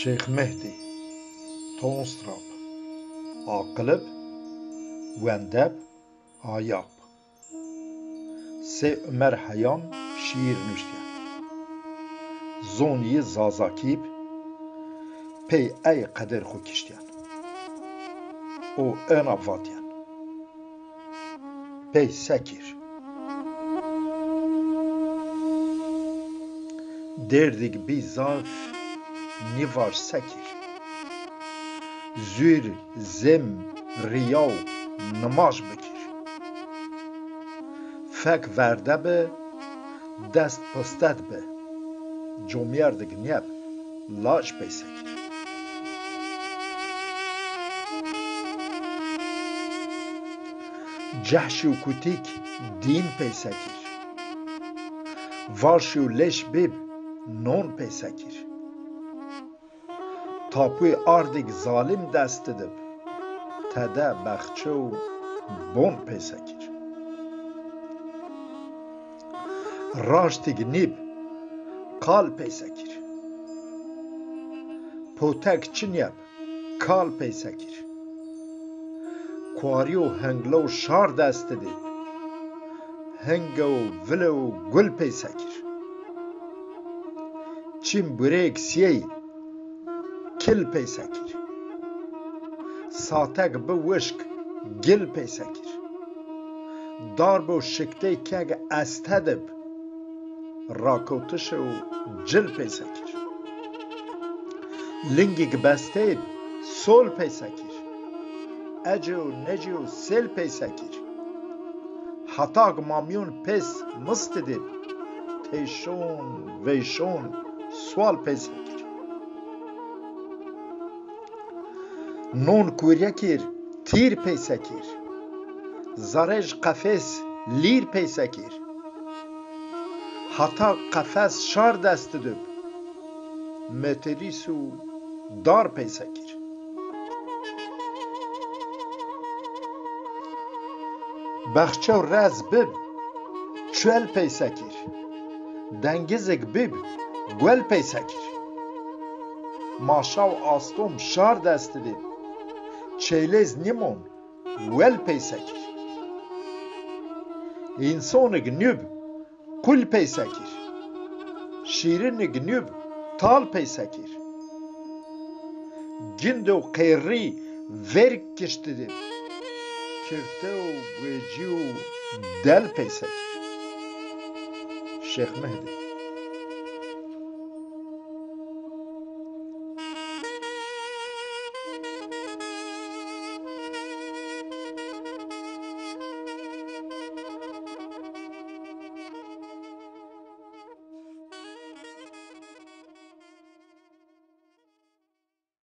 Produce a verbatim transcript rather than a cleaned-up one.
Şêx Mehdî, Tounstrap, aqilib, wendeb, ayab. Sey Umer Heyan şîîr nuştîyen. Zon yi zazakî bi, pey ey qeder xo kiştîyen. O ena vatîyen. Pey sekir. Dêrdig bî zaf, nîvar sekir. Zûr, zêm, riyaw, nimaj bikir. Fek verde bi, dest pisted bi. Comîyerdig nîyeb, laj peyse kir. Cehş û kutîk dîn peyse kir. Varş û leş bib, non peyse kir. Tapûy ardig zalim dest dib, tede bexçe û bon peyse kir. Raştig nîb, qal peyse kir. Potek çinîyeb, kal peyse kir. Kuarî û hinglo şar dest dib, hinge û vile û gul peyse kir. Çim burêk siyey, kil peyse kir. Satek bi wişk, gil peyse kir. Darb û şiktey keg este dib, rakewtiş û cil peyse kir. Lingig bestey bi, sol peyse kir. Ecê û necê û sêl peyse kir. Hetak mamyon pês mistidê bi, teyşon, veyşon, sual peyse kir. Non kurye kir, tîr peyse kir. Zarej qefes lîr peyse kir. Hata qefes şar dest dib, meterîs û dar peyse kir. Bexçew rez bib, çuel peyse kir. Dengizig bib, guel peyse kir. Maşaw astom şar dest dib, çeylêz nîmon, wel peyse kir. Însonig nûb, qul peyse kir. Şîrinig nûb, tal peyse kir. Gindo qêrrî verg kiştidib, kirte û guecî û del peyse kir. Şêx Mehdî.